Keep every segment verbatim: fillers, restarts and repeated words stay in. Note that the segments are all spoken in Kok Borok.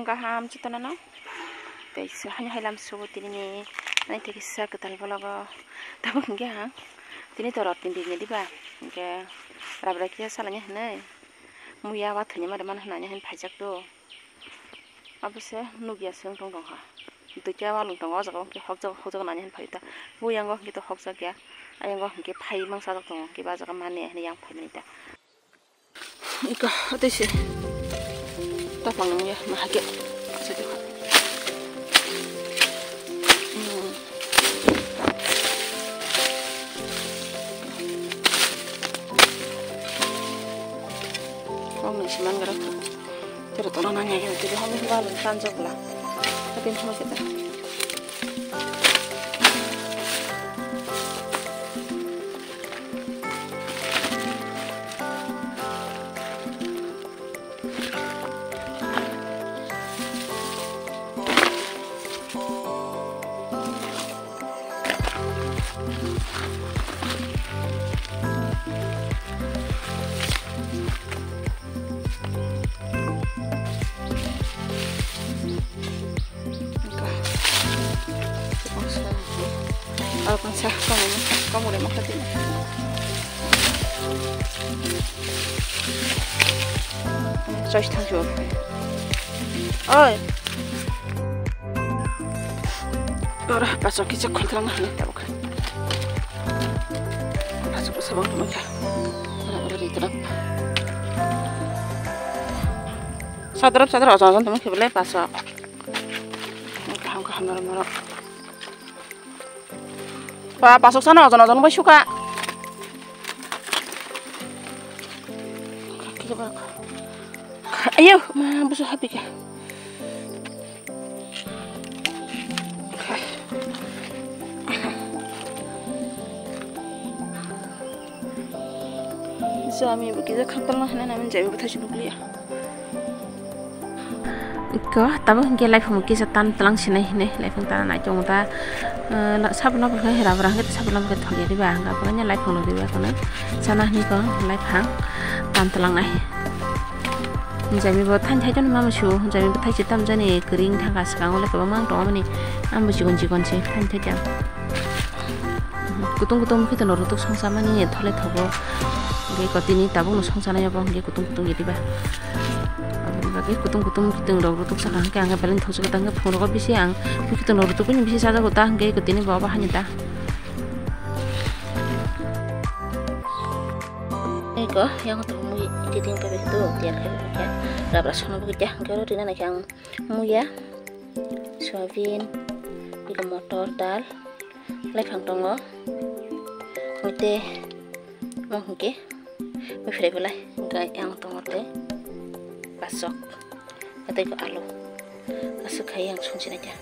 Kaham chwtana no. Tei se hani hailam subo tini ni ani tei kisa kwtal bologo. Tabuk hwnkhe ang tini to rot ni bini diba. Hwnkhe rabra kisa salanya hinwi. Muya wa thwini mare man hwnani hin phaijak do. Abo se nugya se wng tong tong kha. Duita walung tongo o jaga o hokjak hokjak nani hin phaio ta. Buyango hwnkhe to hokjak ya. Ayango hwnkhe phai mangsa jak tongo hwnkhe ba jaga mani hinwi yang phaimani ta. Iko, atoi se. Tapang nang ya, mahake. Satu. Hmm. Kok nang siman gara. Tero toro nang ya, tero hami balu tanjak la. Tapi hami kita. Choice thang chuo. Oi. Ora, pasok kisa kontrol na hale tabuk. Pasok sabang teman ka. Ora, ora, ri terap. Sadrap, sadrap, ojon, ojon, teman kebele pasok. Kaham, kaham, norok, norok. Ba, pasok sana ojon ojon bai suka. Ayo, ma, busu happy ka. Jami bo kisa khakdal ma hinai nami jami bo thaisi nukliya. Iko, tabuk hwnkhe laiphang kisa tan tlang sinai hinwi laiphang tan nai tongo ta. Eh, la-, sabuna bo khe hera bwrang khe sabuna bo khe thokya diba, hwnkhe aboni laiphang rw diba kono. Sana hinwi ko laiphang tan tlang nai. Jami bo thaini thai jono mama su, jami bo thaisi tamjani kwrwing thangkha swkango le kwbangma wng tongmani. Ang bo chikon chikon se thaini thai jang. Kutung kutung khe tono rutuk songsa mani thole thogo. Hwnkhe ko tini tabukno songsa nai obo hwnkhe kutung kutung ye diba. Aboni bagwi kutung kutung kiting rok rutuk saka hwnkhe ang beleng thokjagwi ta hwnkhe phungrogo bisi ang kiting rok rutuk bini bisi chajago ta hwnkhe ko tini bo obo hani ta. Eko yang tongwi kiting pabe do tiar khai khe rabra sono bo khe hwnkhe oro rina naikhe ang muya, soyabin, eko motor, dal. Laiphang tongo. Hwnkhe mo hwnkhe mui phrai belai hwnkhe yang tongo tei pasok tei alu aswk khai yang songchina khe.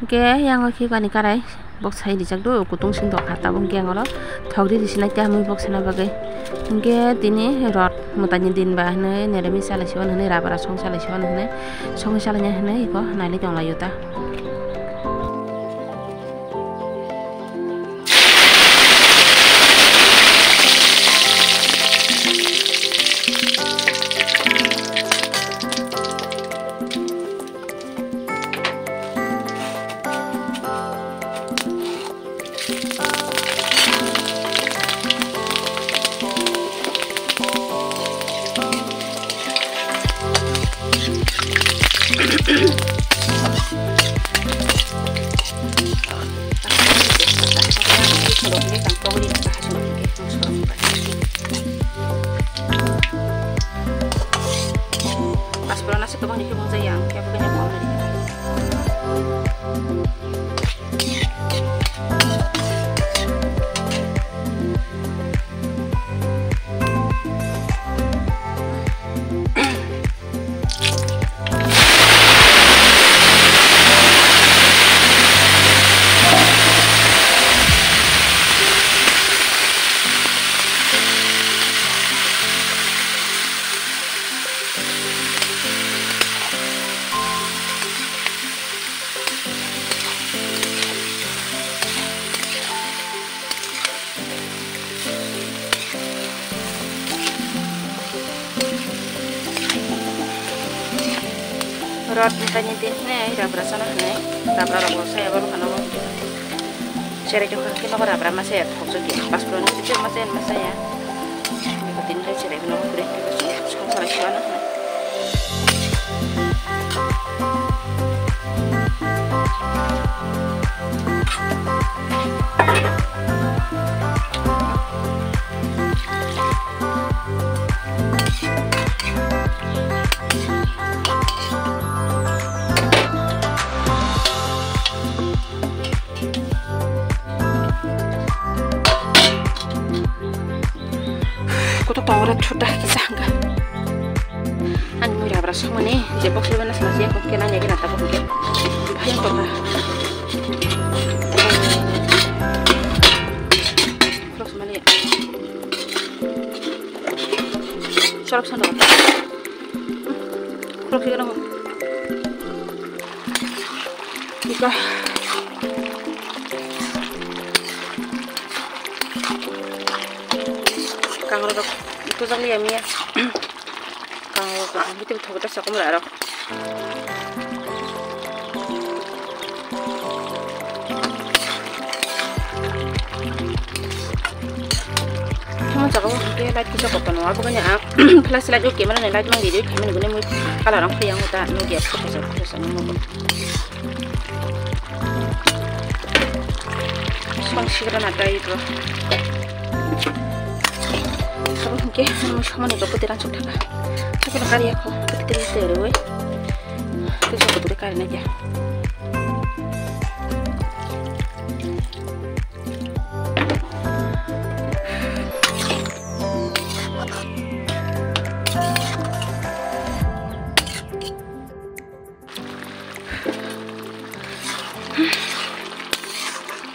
Hwnkhe yang o khe bani karai bok sai rijak do kutung sing dokha tabuk hwnkhe yang oro thok ri risi nai khe mui bok sana bagwi. Hwnkhe tini rot mwtai ni din ba hinwi nirami salai si mano hinwi rabra song salai si mano hinwi songwi salai ya hinwi eko nailai tong lai o ta. Paspora nasi kebang ni kebang jaya, kebang ni kebang ni. Rot ni tani tin hine rabra sana hine, rabra rok bo saya baru kana bo. Sere jokha kino ko rabra masa ya thok jogi. Pas puluh ni kecil masa ya, masa ya. Ini ko tin kai sere kino ko kure. Sang sara siwana hine. Koto tongre thuta kisa hangka. Ani mui rabra somani je box leba na sala je ko kena ne kena ta ko ke. Bhai to ka. Khulok somani. Sorok sando. Khulok sigi dong. Iko. Kangrok itu jang liya miya. Kangrok itu thok ta sakum rarok. Tamo jaga o hingke light kisa kotorma abo kanya ang flashlight o camera ni light mang video khaimani gune mui color ang phai ang ta nugya photo sa photo sa nung nugo. Song sigra na dai bro. Abo hingke mui somani go putira chuk thaka. Chuk na kari ako putira te roi. Kisa putira kari na kya.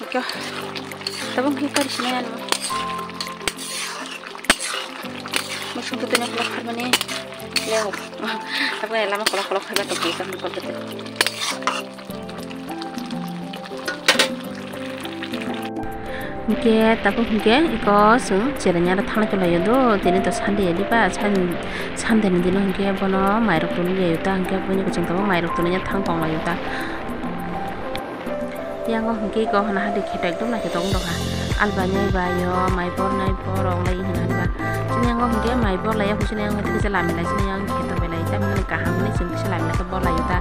Iko. Tabung kita di sini anu. Mushung tuh tanya kolok harmoni. Leo. Tapi lama kolok kolok hebat tuh kita kolok itu. Hingke tabuk hingke iko chwng cherengya ro thanglai tonglaio do, tini to Sunday ya diba, Sun-, Sunday ni dino hingke bono mairok tongwi liya ta, hingke bini kwchwng tabuk mairok tongwi thang tonglaio ta. Yango hingke iko hwnna hadi kheto ekdom naithotok wng tongkha, albani bai o mai bor nai bor rok lai hwnna hwnba. Chini yango hingke mai bor lai ya, chini yango hingke kisa lami lai, chini yango kheto belai, tamni kaham hwnwi chwng kisa lami lai khe bor laio ta.